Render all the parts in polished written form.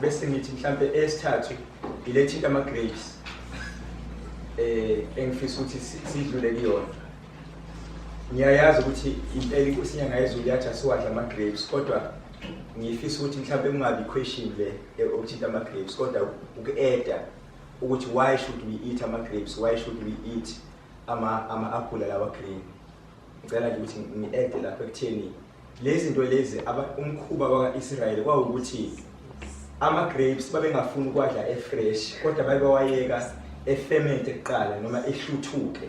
Bese ngithi mhlambe esithathu ilethinta ama grapes engifisa ukuthi sidlule kuyona. Ngiyayazi ukuthi impela iNkosi iNyanga yezulu yathi asiwadla ama grapes, kodwa ngifisa ukuthi mhlambe kungabi question le okuthinta ama grapes, kodwa uku-eda ukuthi why should we eat ama grapes, why should we eat ama apple lawa green. Ngicela nje ukuthi ngi-ede lapho ekutheni lezi zinto lezi, umkhuba waka-Israyeli kwawukuthi ama-grapes babengafuni ukwadla e-fresh, kodwa babewayeka e-ferment kuqala noma ehluthuke,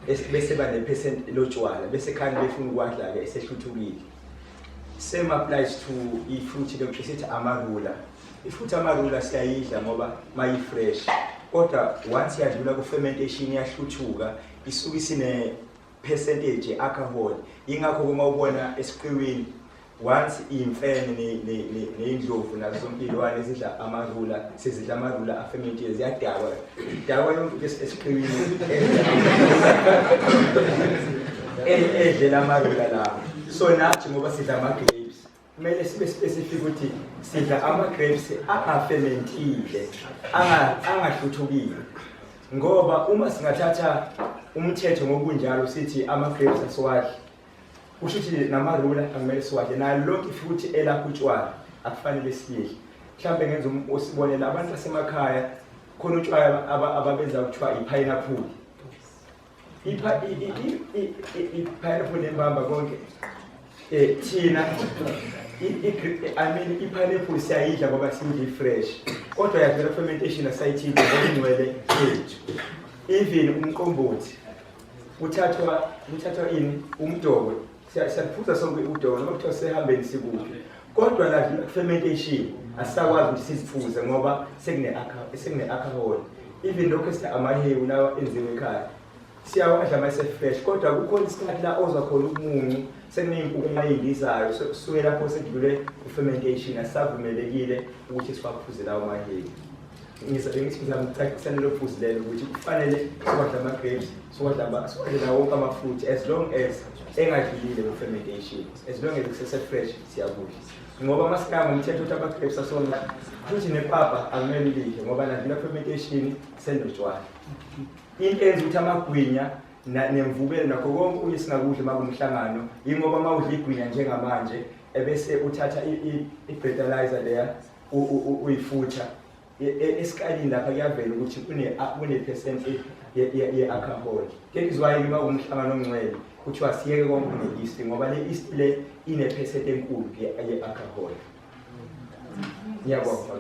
bese ba ne-percent lotshwala, bese khani befuna ukwadla-ke esehluthukile. Same applies to i-fruit lokhu sithi amarula. I-fruit amarula siyayidla ngoba mayi-fresh, kodwa once yadlula ku-fermentation yahluthuka, isuke isine percentage ye-alcohol. Ingakho uma ubona esiqiwini, once iy'mfene ney'ndlovu nazo zonke iy'lwane ezidla amarula sezidla amarula a-fermentile, ziyadakwa, idakwa yonke into esiqiwini edlela amarula lawo. So nathi ngoba sidla ama-grapes, kumele sibe specific ukuthi sidla ama-grapes anga-fermentile, angahluthukile, ngoba uma singathatha umthetho ngokunjalo sithi ama-grapes asiwadli, kusho ukuthi namarula akumele siwadle, nalo lonke futhi elakho utshwala akufanele siyidle. Mhlawumbe ngenza usibonela, abantu basemakhaya khona utshwala ababenza kuthiwa i-pineapple, i-pineapple nembamba konke. Thina I mean, i-pineapple siyayidla ngoba siyidla i-fresh, kodwa yadlula fermentation, asayithinti ngoba ingcwele yethu. Even umqombothi, kuthathwa ini, umdokwe, siyaphuza sonke udokwe noma kuthiwa sehambeni sikuphi, kodwa ladlula fermentation, asisakwazi ukuthi siziphuze ngoba sekune-alcohol. Even lokhu esithi amahewu lawa enziwe ekhaya, siyawadla uma ese-fresh, kodwa kukhona isikhathi la ozwa khona umuncu, sekuney'nkukhu ey'ndizayo, suke lapho sekudlule ku-fermentation, asisavumelekile ukuthi siwaphuze lawo mahewu. Ngithi ngizama ukucacisa lelo phuzu lelo ukuthi kufanele siwadle ama-grapes, siwadle nawo wonke ama-fruit as long as engadlulile ku-fermentation, as long as kusese-fresh siyakudla, ngoba masikaya ngomthetho ukuthi ama-grapes asona, futhi nepapa akumele ulidle ngoba nadlula fermentation, senotshwala. Into enza ukuthi amagwinya nemvubelo nakho konke okunye singakudli uma kumhlangano, yingoba uma udla igwinya njengamanje ebese uthatha i-breathalyzer leya uyifutha esikalini lapha, kuyavela ukuthi kune-percent ye-alcohol. That is why uma kumhlangano ongcwele kuthiwa siyeke konke ne-yeast, ngoba le yeast le ine-percent enkulu ye-alcohol. Ngiyabonga.